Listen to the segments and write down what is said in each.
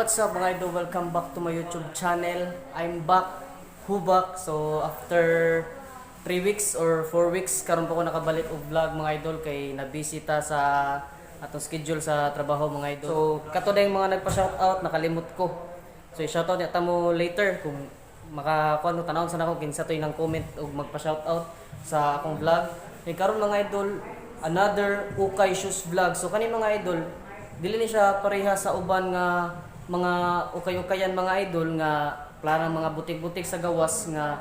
What's up, mga idol? Welcome back to my YouTube channel. I'm back, hubak. So after 3 weeks or 4 weeks, karon pa ko nakabalik og vlog, mga idol, kay nabisita sa atong schedule sa trabaho, mga idol. So kato na yung mga nagpa-shoutout, nakalimot ko. So i-shoutout niya tamo later kung makakuan ko, tanawon sa nako kinsa to'y nang comment og magpa-shoutout sa akong vlog. Kay karon, mga idol, another ukay shoes vlog. So kani, mga idol, dili ni siya pareha sa uban nga mga ukay-ukayan, mga idol, nga klarang mga butik-butik sa gawas nga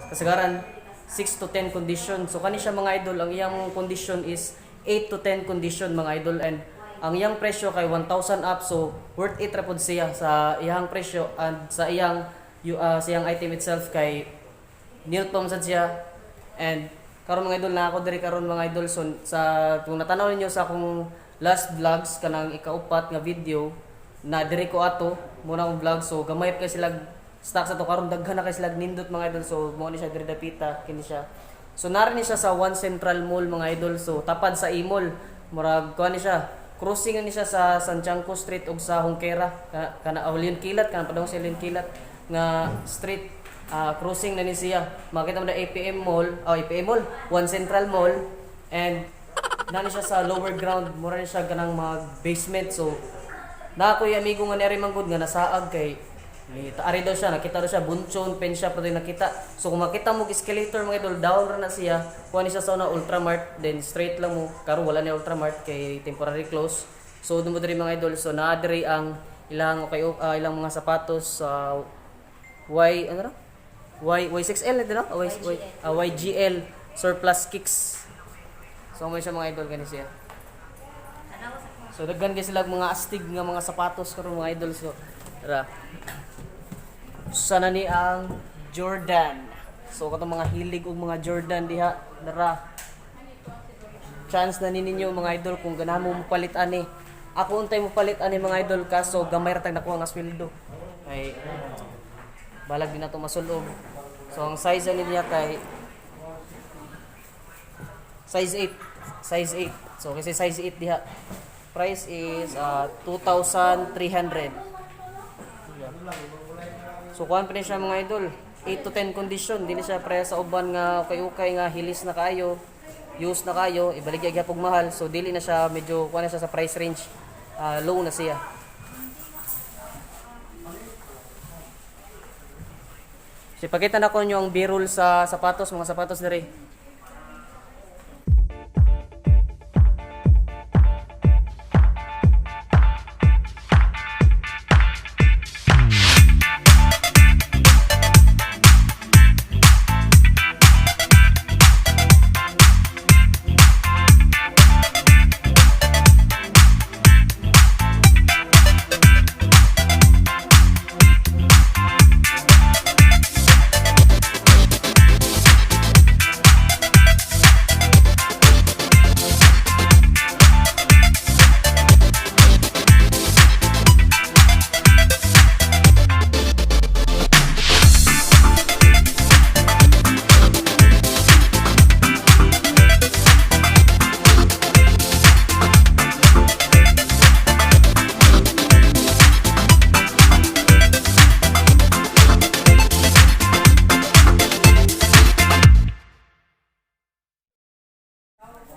kasagaran 6 to 10 condition. So kani siya, mga idol, ang iyang condition is 8 to 10 condition, mga idol, and ang iyang presyo kay 1,000 up, so worth it ra pod siya sa iyang presyo and sa iyang item itself kay nindot pa man sad siya. And karon, mga idol, na ako diri karon, mga idol. So sa kung natanaw ninyo sa akong last vlogs, kanang ikaupat nga video na diri ko ato muna akong vlog, so gamay pa kay sila stock sa to. Karon daghan na kay sila nindot, mga idol. So mo ni siya diri dapita kini siya. So nari ni siya sa One Central Mall, mga idol. So tapad sa E-Mall, murag kuan ni siya, crossing ni siya sa Sanchanco Street ug sa Hongkera kana Leon Kilat, kana padung sa Leon Kilat nga street. Crossing na ni siya. Makita mo na APM Mall, oh, APM Mall, One Central Mall, and na ni siya sa lower ground, mura ni siya kanang mga basement. So na ako'y amigo nga niari manggod nga nasaag kay ni ari daw siya, nakita daw siya bunchon pen siya pa nakita. So kung makita mo escalator, mga idol, down ra na siya. Kuha ni siya sa una Ultramart, then straight lang mo. Karon wala ni Ultramart kay temporary close. So doon mo diri, mga idol. So naa diri ang ilang okay, ilang mga sapatos sa Y ano ra? Y Y6L ito no? Oh, Y, Y, YGL surplus kicks. So mo siya, mga idol, gani siya. So daghan kay sila mga astig nga mga sapatos karon, mga idol. So tara. Sana ni ang Jordan. So katong mga hilig og mga Jordan diha, dara. Chance na ni ninyo, mga idol, kung ganahan mo mopalit ani. Ako untay mo palit ani, mga idol, kaso gamay ra tag nakuha nga sweldo. Kay balag din nato masulob. So ang size ani niya kay size 8. Size 8. So kasi size 8 diha. Price is 2,300. So kuan pa ni siya, mga idol. 8 to 10 condition, dili siya pareha sa uban nga ukay-ukay nga hilis na kaayo, use na kayo, ibaligya gyapon mahal. So dili na siya, medyo kuan na siya sa price range. Low na siya. So ipakita na ko nyo ang b-roll sa sapatos, mga sapatos diri.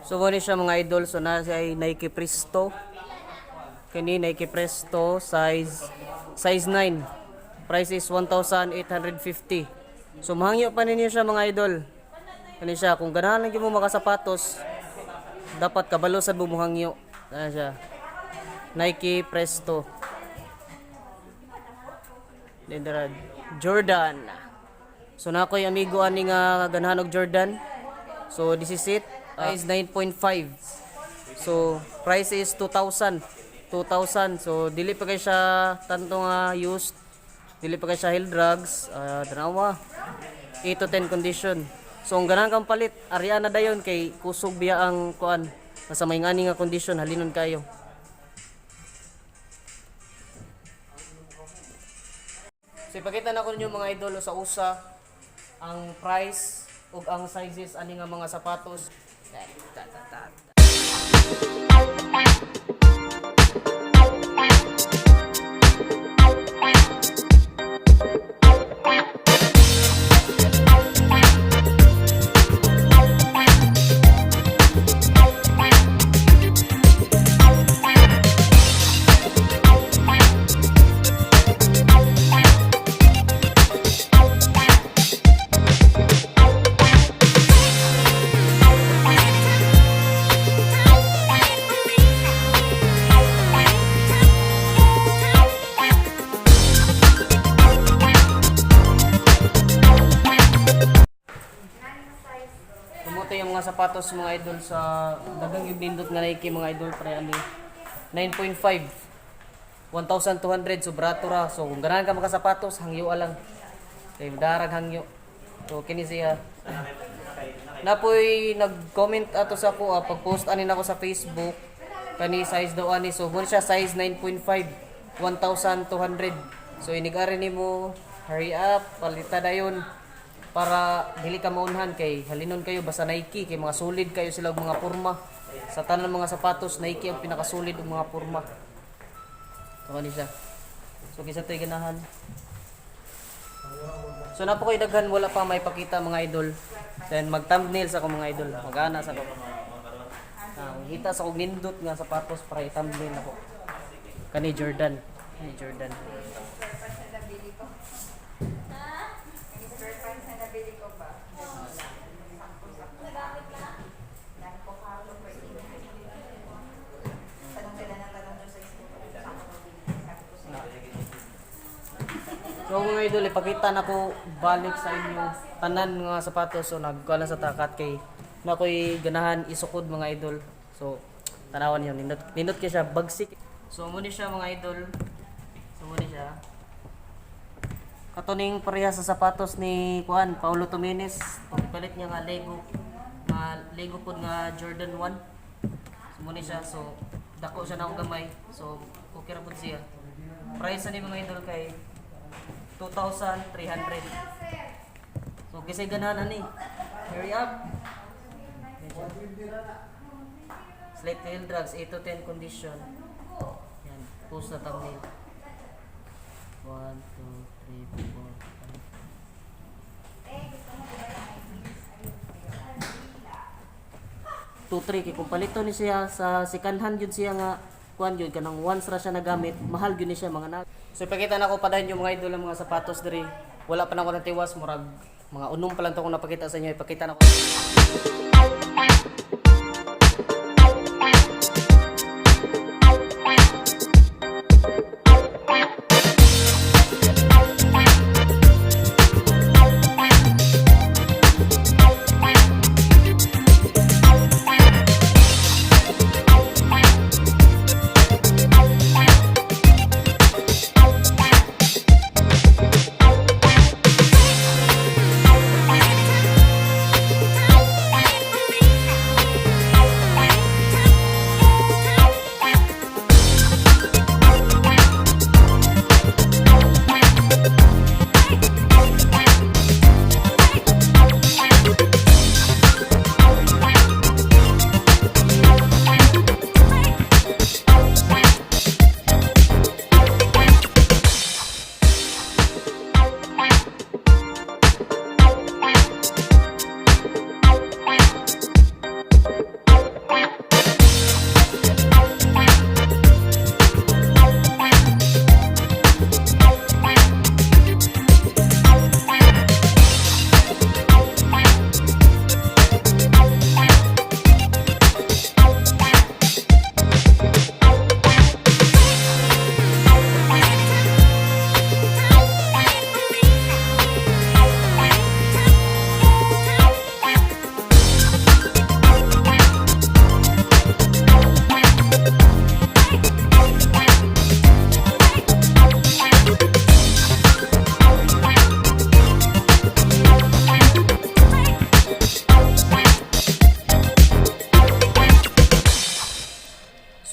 So mo ni siya, mga idol. So na siya ay Nike Presto. Kini Nike Presto size size 9. Price is 1,850. So mahangyo pa ninyo siya, mga idol. Kani siya, kung ganahan lang gyud mo makasapatos, dapat kabalo sad mo mohangyo. Kana siya. Nike Presto. Then dara Jordan. So na ako'y amigo ani nga ganahan og Jordan. So this is it. Size 9.5. So price is 2,000. 2,000. So dili pa kay siya tanto nga used. Dili pa kay siya heel drugs. Danawa. 8 to 10 condition. So ang ganahan kang palit, arian na dayon kay kusog biya ang kuan. Nasa may ngani nga condition, halinon kayo. So ipakita na ko ninyo, mga idol, sa usa ang price ug ang sizes ani nga mga sapatos. Ta, ta, ta, ta. mga sapatos, mga idol, sa dagang yung nindot nga Nike, mga idol, pre ani 9.5, 1,200, so brato ra. So kung ganahan ka makasapatos, hangyo lang. Kay darag hangyo. So kini siya. Napoy nag-comment ato sa ako pag-post ani nako sa Facebook kani size daw ani. So mun siya size 9.5, 1,200. So inig-ari nimo, hurry up, palita dayon para dili ka maunhan kay halinon kayo basta Nike kay mga solid kayo sila og mga porma. Sa tanan mga sapatos, Nike ang pinakasolid og mga porma. So kani siya. So kinsa to'y ganahan. So napo koy daghan wala pa may pakita, mga idol. Then mag thumbnail sa ko, mga idol. Magana sa ko. Ah, kita sa kog nindot nga sapatos para i-thumbnail ako. Kani Jordan. Kani Jordan. Spare parts na nabili ko. Yung spare parts na nabili ko ba? Sakto-sakto. Dahil ko kalo per Tanong sila ng tanong doon sa school kung saan ko nabili. Sabi ko sa So mga idol, ipakita na ko balik sa inyo tanan nga sapatos. So nagkuha na sa takat kay na ko'y ganahan isukod, mga idol. So tanawan niyo, nindot nindot kay siya bagsik. So mo ni siya, mga idol. So mo ni siya. Katuning pareha sa sapatos ni Kuan Paulo Tomenes, pagpalit niya nga Lego pod nga Jordan 1. So mo ni siya, so dako siya na akong gamay. So okay ra pod siya. Price ani, mga idol, kay 2,300. So kisay ganahan ani. Hurry up. Slight tail drugs 8 to 10 condition. Yan, post na thumbnail. 1, 2, 3, 4, 5. Eh, gusto mo ba yung ideas? 2, 3 kay kung palito ni siya sa second hand yun siya nga kuan yun kanang once ra siya nagamit, mahal yun ni siya mga na. So ipakita na ko padayon yung mga idol ang mga sapatos diri. Wala pa na ako natiwas, murag mga unom pa lang to akong napakita sa inyo. Ipakita na ko.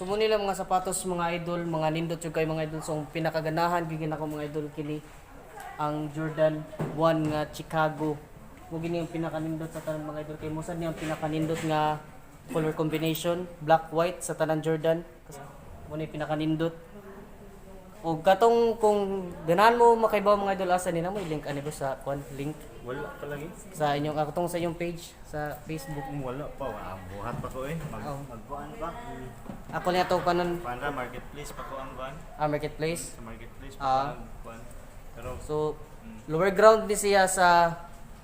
So mo nila mga sapatos, mga idol, mga nindot yung kay mga idol. So ang pinakaganahan gyud nako, mga idol, kini ang Jordan 1 nga Chicago. Mo gini ang pinakanindot sa tanan, mga idol, kay musan niya ang pinakanindot nga color combination, black white sa tanan Jordan. Mo ni pinakanindot. O katong kung ganahan mo makaibaw, mga idol, asa ni na mo link ani ba sa kwan link Wala pa lagi. Sa inyong katong sa inyong page sa Facebook? Wala pa. Wala. Buhat pa ko eh. Mag, Oo. Magkuan pa. Ako niya to kanon. Kuan ra, marketplace pa ko ang kuan. Ah, marketplace. Sa marketplace pa Ah. ko ang kuan. Pero So, lower ground ni siya sa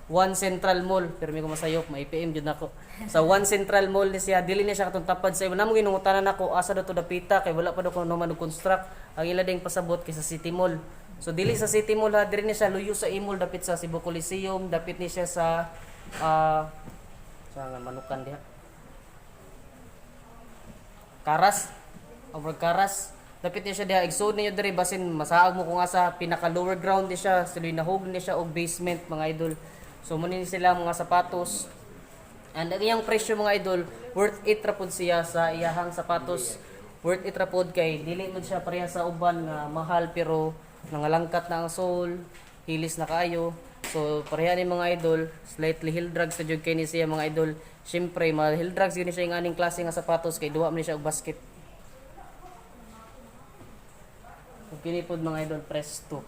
One Central Mall. Pero may ko masayop, may PM jud nako. Sa One Central Mall ni siya, dili niya siya katong tapad sa imo. Namo ginungutanan nako asa daw to dapita kay wala pa daw kuno man construct. Ang ila ding pasabot kay sa City Mall. So dili sa City Mall ha, diri ni siya luyo sa Imol, dapit sa Cebu Coliseum, dapit ni siya sa Sa nga manukan diha. Karas. Over karas. Dapit niya siya diha, igsood ninyo diri, basin masaag mo kung asa pinaka lower ground ni siya, siloy nahog ni siya og basement, mga idol. So mo ni sila mga sapatos. And ang iyang presyo, mga idol, worth it ra pud siya sa iyahang sapatos. Worth it ra pud kay dili man siya pareha sa uban nga mahal pero nangalangkat na ang sole, hilis na kaayo. So pareha ni, mga idol, slightly heel drags na jud kay ni siya, mga idol. Syempre, ma heel drags yun ni siya yung aning klase nga sapatos kay duwa man ni siya og basket. Ug kini pod, mga idol, presto.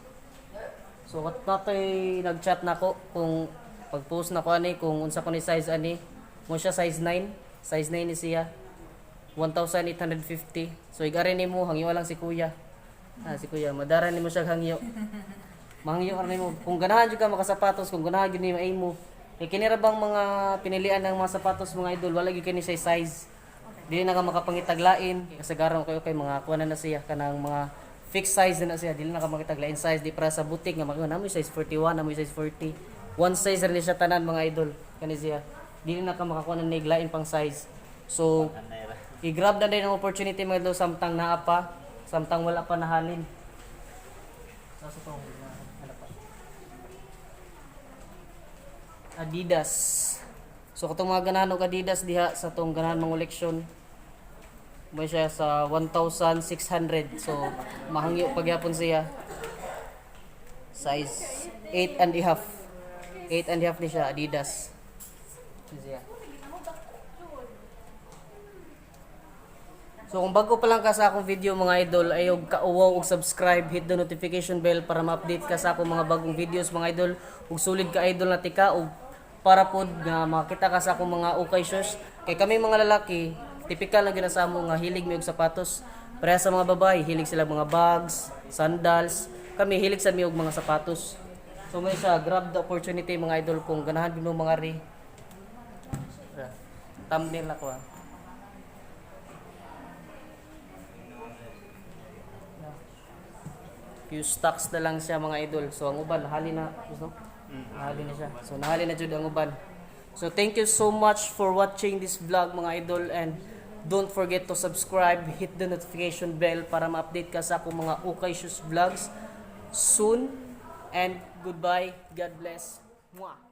So kat natay nag-chat nako kung pag-post na ko ani kung unsa ko ni size ani. Mo siya size 9, size 9 ni siya. 1,850. So igari nimo, hangyo lang si kuya. Ah, si kuya, madara nimo siya hangyo. Mahangyo ka nimo kung ganahan jud ka makasapatos, kung ganahan jud ni maimo. Kay kini ra bang mga pinilian ng mga sapatos, mga idol, wala gyud kini siya size. Dili na ka makapangitaglain. Kasagaran kayo kay mga kuha na na siya kanang mga fixed size na na siya. Dili na ka makitaglain size di para sa boutique nga makuha namo size 41, namo size 40. One size ra ni siya tanan, mga idol. Kani siya. Dili na ka makakuha ng niglain pang size. So Anay ra. i-grab na din ang opportunity, mga idol, samtang naa pa, samtang wala pa nahalin. Nasa to, ano pa? Adidas. So katong mga ganahan og Adidas diha sa tong ganahan mga koleksyon, mo siya sa 1,600. So mahangyo pagyapon siya. Size 8 and a half. 8 and a half ni siya Adidas. Ni siya. So kung bago pa lang ka sa akong video, mga idol, ayaw kauwaw og subscribe, hit the notification bell para ma-update ka sa akong mga bagong videos, mga idol. Ug sulit ka idol na tika ug para pod nga makita ka sa akong mga ukay shoes. Kay kami mga lalaki, tipikal na ginasamo nga hilig mi og sapatos. Pareha sa mga babae, hilig sila mga bags, sandals. Kami hilig sa mi og mga sapatos. So may siya, grab the opportunity, mga idol, kung ganahan gid mo mga ri. Thumbnail ako ah. Few stocks na lang siya, mga idol. So ang uban nahali na, gusto? Nahali na siya. So nahali na jud ang uban. So thank you so much for watching this vlog, mga idol, and don't forget to subscribe, hit the notification bell para ma-update ka sa akong mga Ukay Shoes vlogs soon. And goodbye. God bless. Mwah.